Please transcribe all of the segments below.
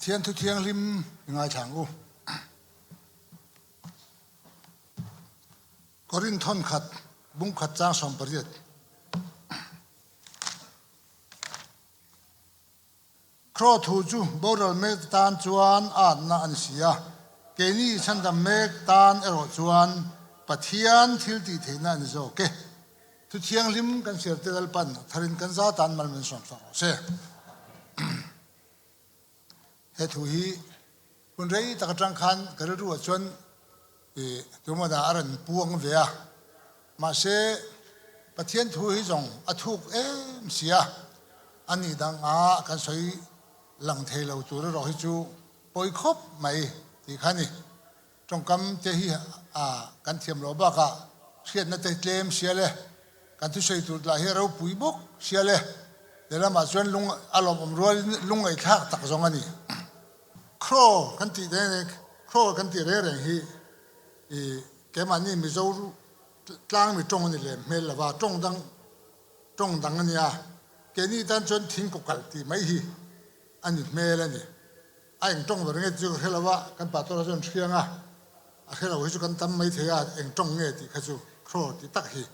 Pathian thu thianghlim i ngaithla ang u. Korinth thawnkhat bungkhat chang 18. Crow thu chu boral mek tan chuan atna a ni si a, keini chhandam mek tan erawh chuan Pathian thil tih theihna a ni zawk e. Thu thianghlim kan siar te Lalpan a tharin kan za tan mal min sawm sak rawh se. He thu hi hun rei tak atang khan ka rilru ah chuan i tumah a rawn puang ve a, mahse Pathian thu hi zawng a thuk em si a, a nih dang ah kan sawi lang thei lo tur erawh hi chu pawi khawp mai tih kha a ni. Tawngkam te hi a kan thiam loh bakah hriatna te tlem sial e, kan thusawi tur lah hi a ropui bawk sial e, lehlamah chuan lung a lawmawm rualin lung ngaihthlak tak zawng a ni. Crow kan tih reng reng Crow kan tih reng reng hi i keimahni Mizo tlangmi tawng a ni lem hmel lova, tawng dang tawng dang a nia, keini tan chuan thingkawkalh tih mai hi a ni hmel a ni. A eng tawng ber nge tih chu ka hre lo a, kan pastor chuan hriang a, a hre lo hi chu kan tam mai thei a, eng tawng nge tih kha chu crow tih tak hi.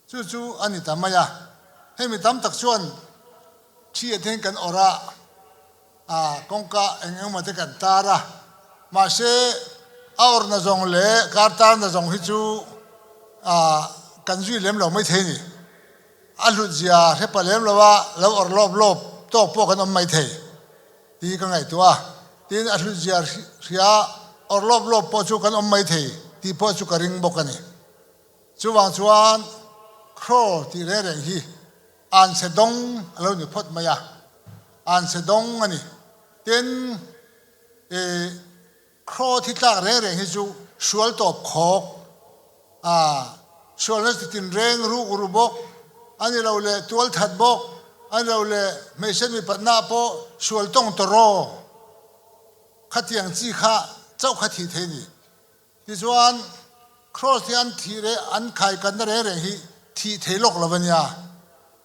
Chu chu a ni ta mai a, hei mi tam tak chuan thi ah te hian kan awrh a, ah kawngka eng eng emaw te kan tar a, mahse a awrhna zawng leh kar tarna zawng hi chu ah kan zui lem lo mai thei a ni. A hlut zia hre pa lem lo a, lo awrh lawp lawp tawk pawh kan awm mai thei. Tih ka ngaihtuah a, tin a hlutzia hria awrh lawp lawp pawh chu kan awm mai thei tih pawh chu ka ring bawk a ni. Chuvang chuan Crow tih reng reng hi anchhe dawng a lo ni phawt mai a, anchhe dawng a ni. Tin, ih Crow thi tlak reng reng hi chu sual tawp khawk a, sualna chi tin reng ruk ru bawk a ni lo leh tual that bawk a ni lo leh hmeichhe mipatna pawh sual tawng tawraw khatiang chi kha chauh kha thih thei a ni. Tichuan Cross hi an thih reh an khai kanna reng reng hi thih thei lawk lo a nia.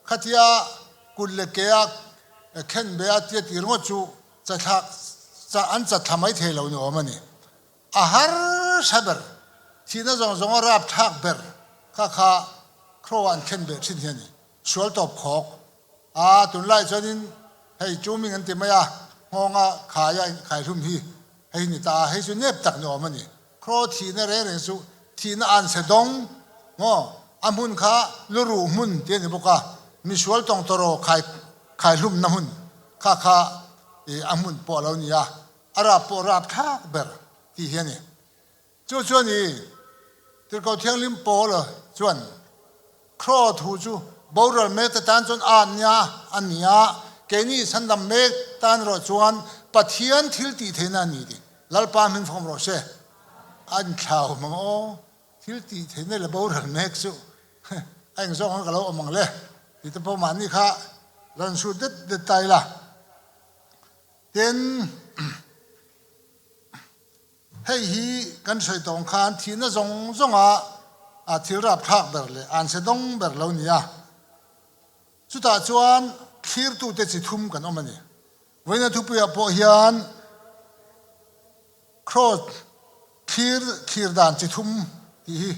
Khatia kut leh ke a khen be a tia tih ringawt chu Chathlak chah an chatthla mai thei lo ni awm a ni. A harsa ber, thihna zawng zawng a rapthlak ber kha kha Crow an khen beh thin hi a ni. Sual tawp khawk. A, tunlai chuanin hei chu ming an ti mai a, nghawnga khai a khai hlum hi hei ni ta a, hei chu nep tak ni awm a ni. Crow thihna reng reng chu thihna an chhe dawng maw? A hmun kha luruh hmun tih a ni bawk a, misual tawng tawraw khai khai hlumna hmun kha kha ih a hmun pawh a lo ni a, a rap pawh rap thlak ber tih hi a ni. Chu chuan ih Tirhkoh Thianghlim Paul chuan Crow thu chu boral mek te tan chuan a nia a ni a, keini chhandam mek tan erawh chuan Pathian thil tih theihna a ni tih Lalpa hming fawm rawh se. A inthlau mang aw, thil tih theihna leh boral mek chu a eng zawk ang ka lo awm ang le tih te pawh mahni kha rawn hrut det det ta ila. Tin. Hei hi kan sawi tawng khan thihna zawng zawnga a thil rapthlak ber leh anchhe dawng ber lo ni a. Chutah chuan thlirtute chi thum kan awm a ni. Vawiina thupuiah pawh hian Kraws thlir thlir dan chi thum tih hi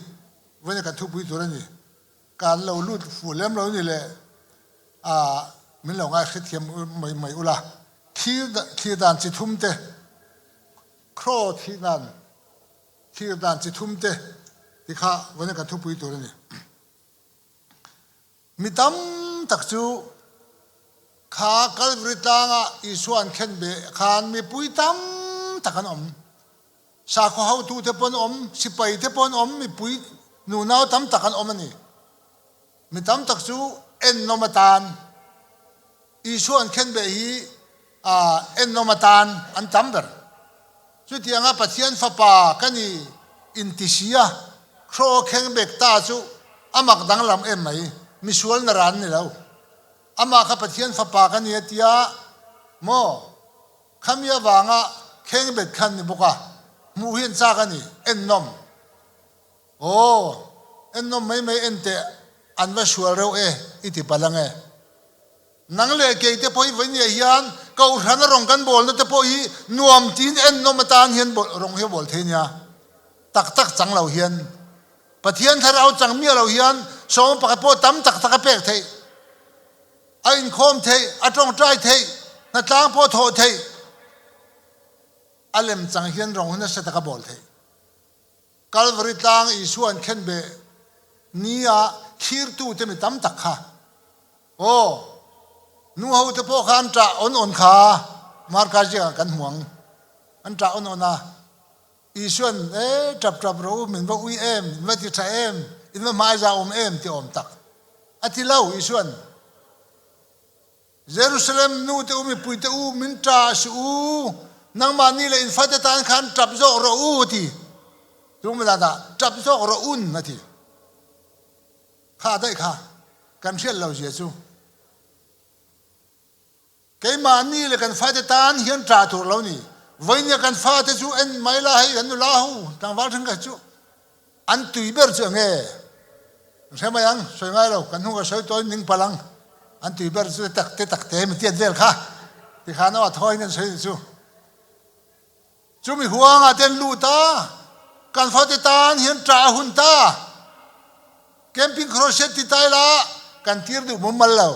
vawiina kan thupui tur a ni. Kan lo lut fuh lem lo ni le a min lo ngai hrethiam mai mai ula. Thlir thlir dan chi thum te. Crow thih dan, thir dan chi thum te ti kha vawiin kan thupui tur a ni. Mi tam tak chu kha Calvary tlanga Isua an khen beh khan mipui tam tak an awm. Sakhaw hotu te pawh an awm, sipai te pawh an awm, mipui nunau tam tak an awm a ni. Mi tam tak chu ennawm atan Isua an khen beh hi ennawm atan an tam ber. Chutianga Pathian Fapa ka ni inti si a, Crow kheng bek ta chu a mak danglam em mai, misual na ran ni lo. Amah kha Pathian Fapa ka ni a tia maw? Khami avanga kheng bet khan ni bawk a, hmuh hi an chak a ni, ennawm. Aw, ennawm mai mai en teh, an va sual reuh e, i ti palh ang e. Nang leh kei te pawh hi vawinia hian Kohhrana rawng kan bawlna te pawh hi nuam tiin ennawm atan hian rawng hi a bawl thei nia. Tak tak chang lo hian Pathian thlarau chang miah lo hian sawma pakhat pawh tam tak tak a pek theih, a inkhawm theih, a tawngtai theih, hnatlang pawh a thawh theih. A lem chang hian rawng hi nasa tak a bawl theih. Kalvari tlang Isua an khen beh nia thlirtute mi tam tak kha aw nu ho te pawh kha an ṭah awn awn kha Marka ziakah kan hmu ang. An ṭah awn awn a, Isua'n e ṭap ṭap rawh u, min va ui em, in va ti ṭha em, in va hmaiza awm em ti awm tak a ti lo Isua'n. Jerusalem nu te u, mipui te u, min ṭah suh u, nangmahni leh in fate tan khan ṭap zawk rawh u, a ti. Tung dan ah ṭap zawk rawh un, a ti. Kha daih kha kan hriat lo zia chu. Keimahni leh kan fate tan hian ṭah tur lo ni. Vawinia kan fate chu en mai la hei kan nula ho tlangval thenkhat chu An tui ber chu enge? An hre mai ang, sawi ngai lo, kan hnung a sawi tawi ning palh ang. An tui ber chu tak te tak te mi tiat vel kha tikhan aw a thawiin an sawi chu. Chumi huangah te an lut a, kan fate tan hian ṭah a hun ta. Camping crochet ti ta ila kan tir duh mumal lo.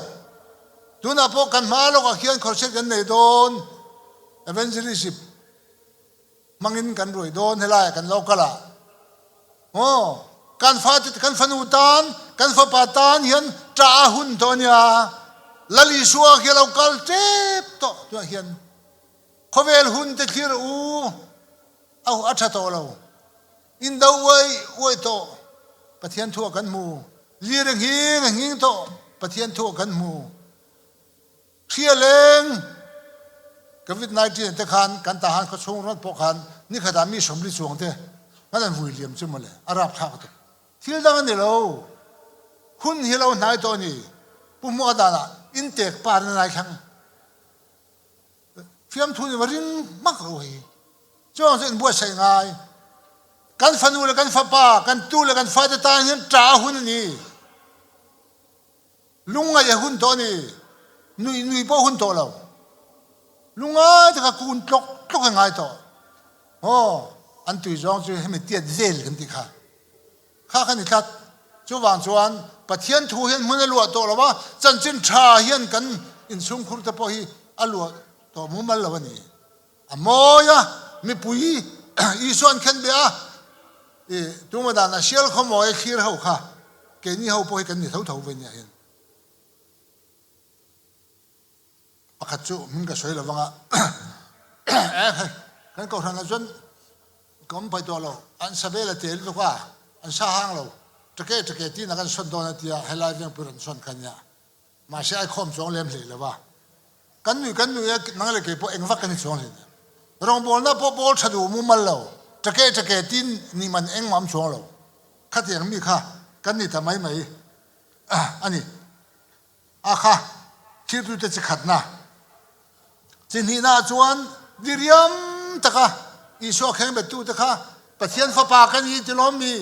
Tunah pawh kan hma lawkah khian crochet kan nei dawn, evangeliship. Hmangin kan ruai dawn helaiah kan lo kal a, aw kan fate kan fanu tan kan fapa tan hian ṭah a hun tawh a nia, Lal Isua khi a lo kal ṭep tawh tunah hian khawvel hun te thlir u a a ṭha tawh lo, in do uai uai tawh Pathian thu ah kan hmu, lir a nghing a nghing tawh Pathian thu ah kan hmu. Hria leng Covid 19 te khan kan tahan khawchhung rawt pawh khan nikhat ah mi 40 chuang te kan an vui liam chu mawle a rapthlak tuk. Thil dang a ni lo. Hun hi lo hnai tawh a ni. Pu Hmuaka dan ah in tek par na nai thlang. Fiamthu nih va ring hmak ro hi. Chuang cu in buatsaih ngai. Kan fanu le kan fapa, kan tu le kan fate tan hian ṭa a hun a ni. Lungngaih a hun tawh a ni. Nui nui pawh a hun tawh lo. Lungngai taka kun tlawk tlawk a ngai tawh. Aw, an tui zawng chu hemi tiat vel kan tih kha. Kha kha ni tlat. Chuvang chuan Pathian thu hian hmun a luah tawh lo a, chanchin tha hian kan inchhungkhur te pawh hi a luah tawh mumal lo a ni. A mawi a, mipui Isua an khen beh a, i tuma dan a sial khaw mawi a thlir ho kha keini ho pawh hi kan ni tho tho ve nia hian. Pakhat chu hming ka sawi lovang a, eh hei kan kohhran ah chuan ka awm pai tawh lo, an sa vel a te lutuk a, an sa hang lo, ṭake ṭake tiin a kan sawn dawn a tia helai vengpui rawn sawn kha nia. Mahse ai khawm chuang lem hlei lo va, kan nui kan nui a, nang leh kei pawh eng vak kan ni chuang hlei lo. Rawngbawlna pawh bawl tha duh mumal lo, ṭake ṭake tin ni man engmah awm chuang lo. Khatiang mi kha kan ni ta mai mai a ni. A kha thiltute chi khatna, chi hnihnaah chuan diriam taka Isua khengbettute kha Pathian Fapa ka ni ti lawm mi,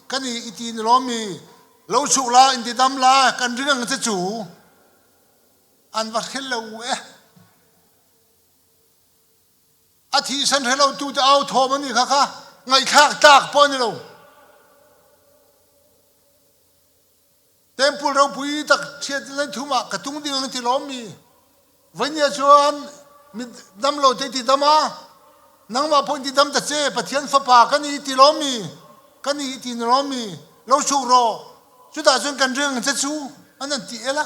ka ni i ti ni lawm mi? Lo chhuk la, in ti dam la, kan ring ang che chu. An va hril lo u e. A thihsan hre lo tu te au thawm a ni kha kha ngaihthlak tlak pawh a ni lo. Temple ropui tak thiat lai thum ah ka tung ding ang ti lawm mi? Vainia chuan mi dam lo te ti dam a, nangmah pawh in ti dam ta che, Pathian fapa ka ni ti lawm mi? Ka ni ti ni lawm mi? Lo chhuk rawh, chutah chuan kan ring ang che chu an han ti el a.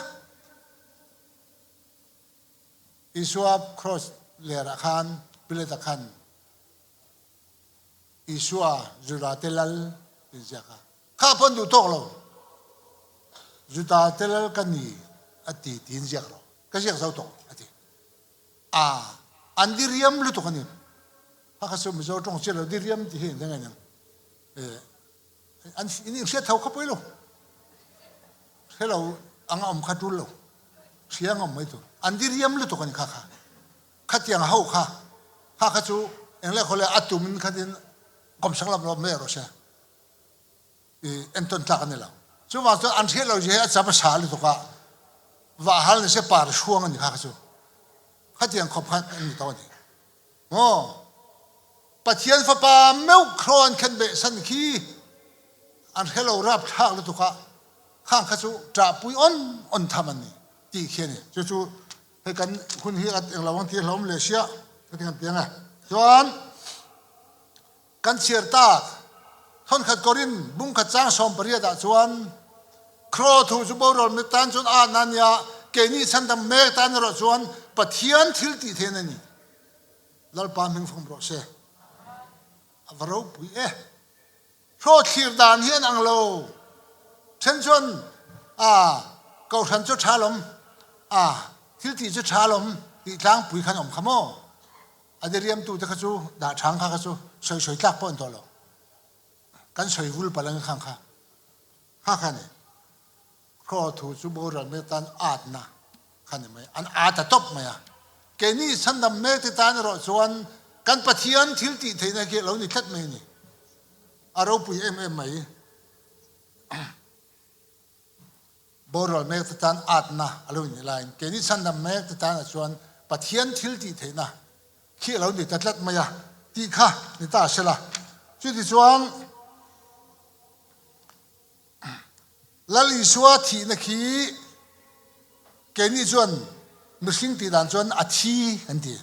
Isua cross ler ah khan Pilate-a khan Isua Juda te lal ti ziak a. Kha pawh an duh tawk lo. Juda te lal ka ni a ti tiin ziak lo. Ka ziak zo tawh a ti. A an diriam lutuk a ni. Kha kha chu Mizo tawng chiah lo diriam tih hi engtin nge niang. An in inhriat tho kha pawi lo. Hre lo ang a awm kha tul lo. Hria ang a awm mai tur. An diriam lutuk a ni kha kha. Khatiang ho kha kha kha chu engleh khawleh a tumin khatin kawmsak lam lo mai rawh se. I entawn tlak a ni lo. Chuvang chuan an hriat lo zia hi a cham a sa lutuk a, vah hal ni se par hruang a ni kha kha chu. Khatiang khawp kha an ni tawh a ni. Maw? Pathian Fapa meuh khro an khenbeh san khi an hre lo rapthlak lutuk a, khang kha chu ṭahpui on on tham an ni tih khi a ni. Chu chu hei kan hun hi englo ang ti hlawm leh sia ka ti kan piang e. Chuan kan chhiar tak thawnkhat Korin bungkhat chang 18 ah chuan Khro thu chu boral mi tan chuan atna a nia, keini chhandam mek tan erawh chuan Pathian thil tih theihna a ni. Lalpa hming fawm rawh se. A va ropui e. Hraw thlir dan hi an ang lo. Then chuan a kohhran chu tha lawm, a thil tih chu tha lawm tih tlangpui khan awm kha maw? A diriamtute kha chu dah thang kha kha chu sawi sawi tlak pawh an tawh lo. Kan sawi vul palh ang khang kha. Kha kha ni. Hraw thu chu boral mek tan atna kha ni mai. An at a tawp mai a. Keini chhandam mek te tan erawh chuan kan Pathian thil tih theihna khi a lo ni tlat mai a ni. A ropui em em mai. Boral mek te tan atna a lo nih laiin keini chhandam mek te tan ah chuan Pathian thil tih theihna khi a lo ni ta tlat mai a tih kha ni ta se la. Chutichuan Lal Isua thihna khi keini chuan mihring tih dan chuan a thi kan ti.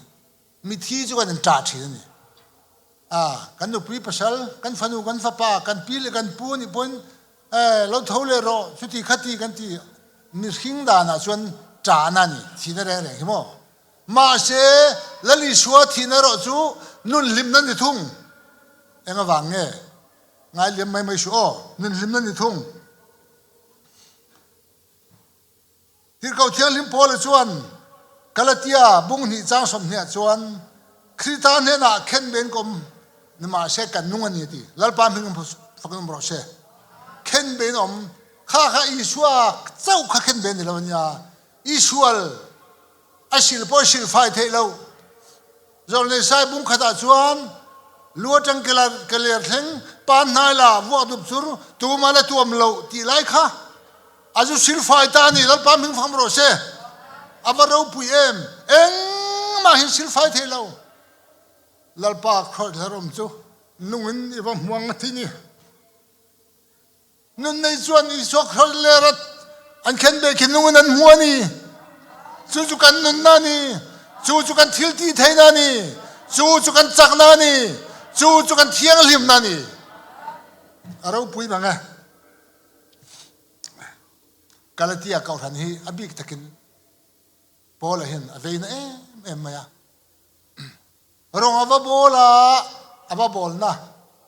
Mithi chu kan in ṭah ṭhin a ni. A, kan nupui pasal, kan fanu, kan fapa, kan pi le kan pu nih pawhin eh, lo tho leh rawh, chuti khati kan ti. Mihring danah chuan ṭahna a ni, thihna reng reng hi maw. Mahse, Lal Isua thihna erawh chu nun hlimna ni thung. Eng avang nge? Ngai liam mai mai suh aw, nun hlimna ni thung. Tirhkoh Thianghlim Paula chuan Galatia bung hnih chang 20 ah chuan Krita hnenah khen ben ka awm nimahse kan nung a ni a ti. Lalpa hming fakin awm rawh se. Khen ben awm kha kha Isua chauh kha khen ben ni lo a nia. Isual a sil pawh sil fai theih lo. Zawlnei sai bung khatah chuan lu atang ke ler thleng pan hnai la vuak dup chur tuma la tuam lo tih lai kha a zu sil fai ta a ni. Lalpa hming fam rawh se. A va ropui em! Engmah hi sil fai thei lo. Lalpa khualhlerawm chu nungin i va hmuang a ti ni. Nun nei chuan Isua Khrist le rat an khenbeh khi nung in an hmu a ni. Cu cu kan nunnak a ni. Cu cu kan thil ti theihnak a ni. Cu cu kan caknak a ni. Cu cu kan thianghlimnak a ni. A ropui bang e. Galatia kohhran hi a bik takin Paul hin a vei na em em mai a. Rong a va bawl a, a va bawl na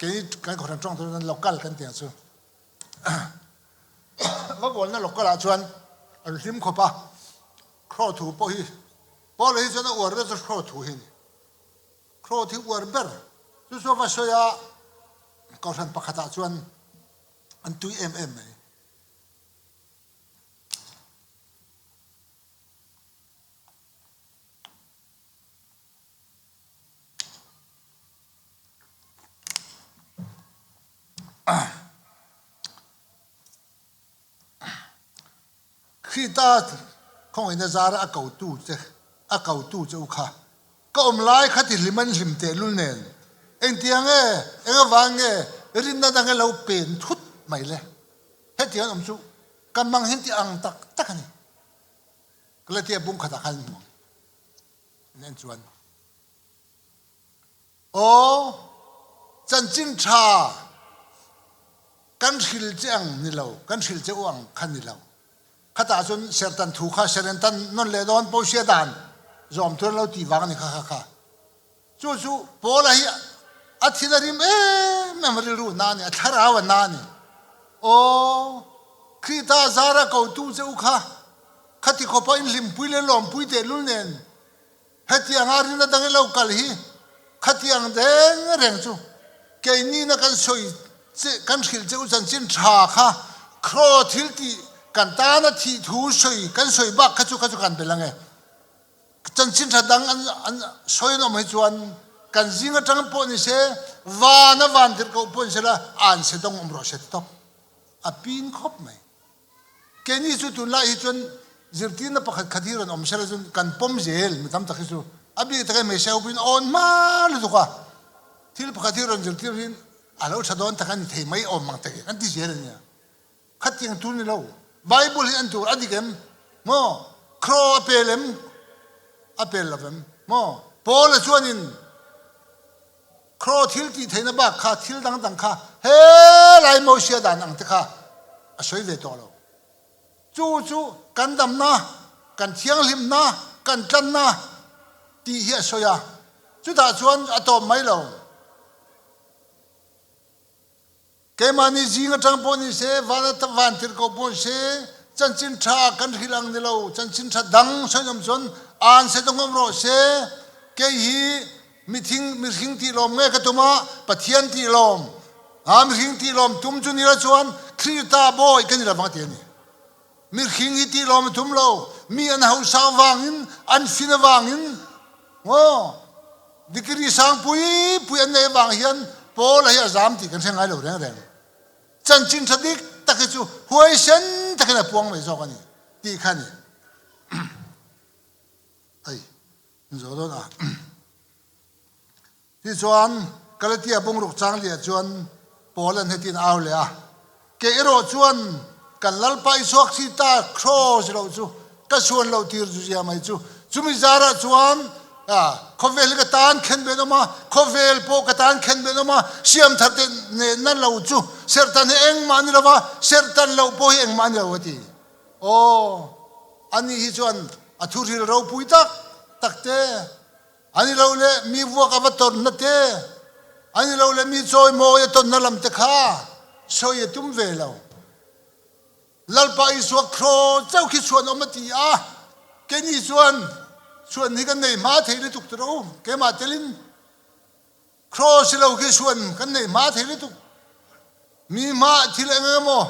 kei kan kohhran tawng chuan local kan ti ang chu. Va bawl na local ah chuan an hlim khawp a, Crow thu pawh hi Paul hi chuan a uar ber chu Crow thu hi a ni. Crow thi uar ber chu chu a va sawi a, kohhran pakhat ah chuan an tui em em mai. Krita khawngaihna zara a kotu che a kotu che u kha ka awm lai kha ti hlim an hlim tehlul nen engtiang nge eng avang nge rinna dang e lo pen thut mai le hetiang an awm chu ka mang hin ti ang tak tak a ni. Galatia bung khatah khan an hmu ang. An en chuan, Aw, chanchin ṭha kan hril che ang ni lo, kan hril che u ang kha ni lo. Khatah cun sertan thu kha serentan non le dawn posia dan zawm tur an lo ti vang a ni kha kha kha. Cu cu Paul hi a thin a rim em em rilru na a ni, a thlarau a na a ni. Aw, Krita zara kotu che u kha, khati khawpa in hlimpui le lawmpui tehlul nen hetiang a rin a dang i lo kal hi khatiang deng reng chu keini na kan sawi che kan hrilh che u chanchin tha kha Kro thil tih kan tana thih thu sawi kan sawi bak kha chu kha chu kan bel ange. Chanchin ṭha dang an sawi an awm hi chuan kan zing aṭang pawh ni se, van a van tirhkoh pawh ni sela an se dawng awm rawh se ti tawp. A pin khawp mai. Keini chu tunlai hi chuan Zirtirna pakhat khat hi rawn awm sela chuan kan pawm zel mi tam tak hi chu a bik takin hmeichhe ho pawhin awn hma lutuk a, thil pakhat hi rawn zirtir hin a lo tha dawn tak a ni thei mai awm ang tak hi kan ti zel a nia. Khatiang tur ni lo. Bible hi an tur a dik em? Maw? Crow a pel em? A pel lo vem? Maw? Paula chuanin Crow thil tih theihna bak kha thil dang dang kha helai Mosia dan ang te kha a sawi ve tawh lo. Chu chu kan damna, kan thianghlimna, kan tlanna tih hi a sawi a. Chutah chuan a tawp mai lo. Keimahni zing atang pawh ni se, van a van tir ko pawh ni se, chanchin tha kan hrilh ang ni lo, chanchin tha dang sawihnawm chuan aan se dawng awm rawh se. Kei hi mithing mihring tih lawm nge ka tum a, Pathian tih lawm, ha mihring tih lawm tum chu ni la chuan Krista bawi ka ni lovang a ti a ni. Mihring hi tih lawm a tum lo, mi an hausa avangin, an fin avangin, Maw? Degree sang pui pui an nei avang hian Paula hi a zam tih kan hre ngai lo reng reng. Chanchin tha dik tak hi chu huaisen takin a puang mai zawk a ni tih kha a ni. Ai, zo dawn a. Tichuan, Galatia bungruk chang liah chuan Paul-a'n hetin a au leh a, Kei erawh chuan kan Lalpa Isua Krista kraws loh chu ka chhuan loh tir zu zia mai chu. Chumi zarah chuan khawvel hi ka tan khen ben awm a, khawvel pawh ka tan khen ben awm a, siamthar te nehna lo chu serhtan hi engmah a ni lo va, serhtan loh pawh hi engmah a ni lo a ti. Aw, ani hi chuan a thuril ropui tak tak te, A ni lo le mi vuak a va tawnna te, a ni lo le mi chawimawi a tawnna lam te kha sawi a tum ve lo. Lalpa Isua kraw chauh khi chhuan awm a ti a, keini chuan chhuan hi kan nei hma thei lutuk ta rawh u, keimah telin. Kraw si lo khi suan kan neih hma thei lutuk. Mi hma thil eng emaw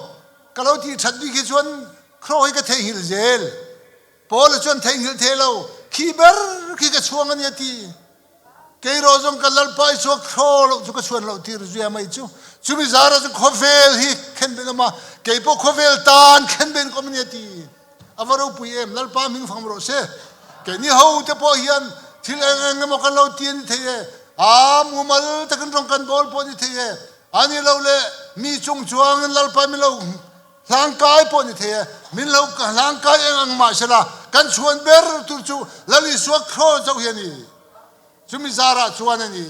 ka lo tih that bik hi chuan kraw hi ka theihnghilh zel. Paul chuan theihnghilh thei lo, khi ber khi ka chhuang a ni a ti. Kei rawh zawng ka Lalpa i chuak kraw loh chu ka chhuan loh tir zia mai chu. Chumi zara chu khawvel hi khenben awm a, kei pawh khawvel tan khenben ka awm a ni a ti. A va ropui em, Lalpa hming fang rawh se. Keini ho te pawh hian thil eng eng emaw kan lo ti a ni thei e, a mumal takin rawng kan bawl pawh a ni thei e, a ni lo le mi chung chuangin Lalpa min lo hlangkai pawh a ni thei e, min lo hlangkai eng ang mah sela kan chhuan ber tur chu Lal Isua Kraws chauh hi a ni. Chumi zarah chuan a ni,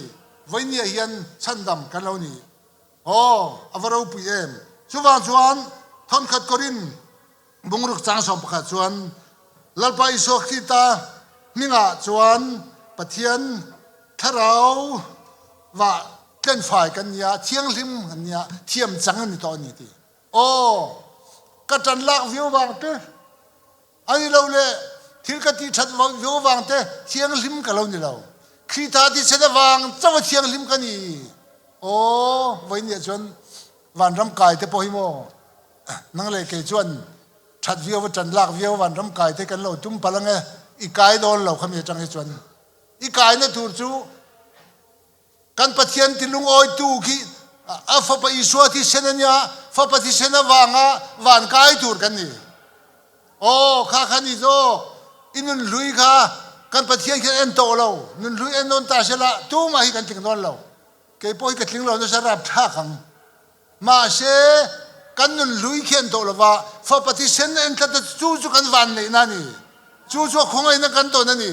vawinia hian chhandam kan lo ni. Aw, a va ropui em. Chuvang chuan thawnkhat Korin Bungruk chang 11 chuan Lalpa Isua Krista hmingah chuan Pathian thlarau va tlenfai kan nia, thianghlim kan nia, thiam chang an ni tawh a ni ti. Aw, ka ṭan lak viau vang te, a ni lo le thil ka tih ṭhat viau vang te thianghlim ka lo ni lo. Krista thisen avang chauh a thianghlim ka ni. Aw, vawiin chuan vanram kai te pawh hi maw Nang leh kei chuan that viau a tan lak viau vanram kai te kan lo tum palh ange, i kai dawn lo khami atang hi chuan. I kaina tur chu kan Pathian ti lungawitu khi a fapa Isua thisen a nia, fapa thisen avanga van kai tur kan ni. Aw kha kha ni zawk, i nun hlui kha kan Pathian khian en tawh lo, nun hlui en dawn ta sela tumah hi kan tling dawn lo. Kei pawh hi ka tling lo nasa rapthlak ang. Mahse, kan nun hlui khi an tawh lova, fapa thisen en tlat a chu chu kan vanneihna a ni. Chu chu a khawngaihna kan tawn a ni.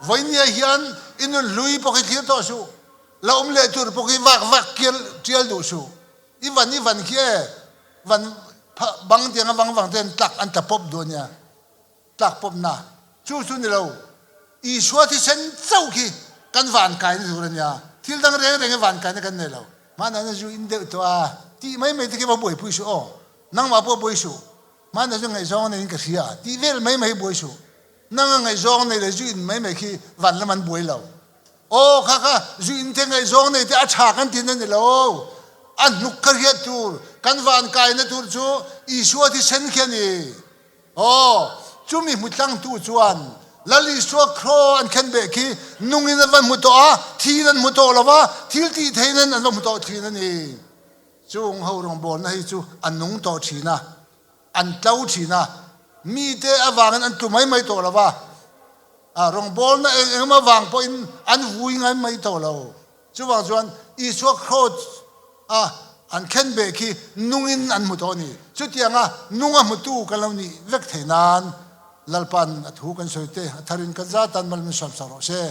Vawinia hian i nun hlui pawh khi thlir tawh suh. La awm leh tur pawh khi vak vak kial tial duh suh. I van i van khi e, van bang tianga vang vang te an tlak an tla pawp duh a nia. Tlak pawpna chu chu ni lo. Isua thisen chauh khi kan van kaina tur a nia. Thil dang reng reng hi van kaina kan nei lo. Hmanah na zu in deuh tawh a, tih mai mai te khi va buaipui suh aw. Nangmah pawh buai suh. Hmanah chu ngaihzawng a neiin ka hria tih vel mai mai hi buai suh. Nanga ngaihzawng nei leh zu in mai mai khi van lam an buai lo. Aw kha kha zu in te ngaihzawng nei te a tha kan tin a ni lo. A hnuk kha hriat tur, kan van kaina tur chu Isua thisen khi a ni. Aw, chumi hmu tlangtu chuan Lal Isua kraw an khenbeh khi nungin an va hmu tawh a, thiin an hmu tawh lo va, thil tih theiin an va hmu tawh thin a ni. Chung ho rawngbawlna hi chu a nung tawh thin a, an tlo thin a. Mite avangin an tlu mai mai tawh lo va, a rawngbawlna eng eng emaw avang pawhin an vui ngai mai tawh lo. Chuvang chuan Isua kraws a an khen beh khi nungin an hmu tawh a ni. Chutianga nunga hmutu kan lo nih vek thei nan Lalpa'n a thu kan sawi te a tharin kan zatan mal min sawmsak rawh se.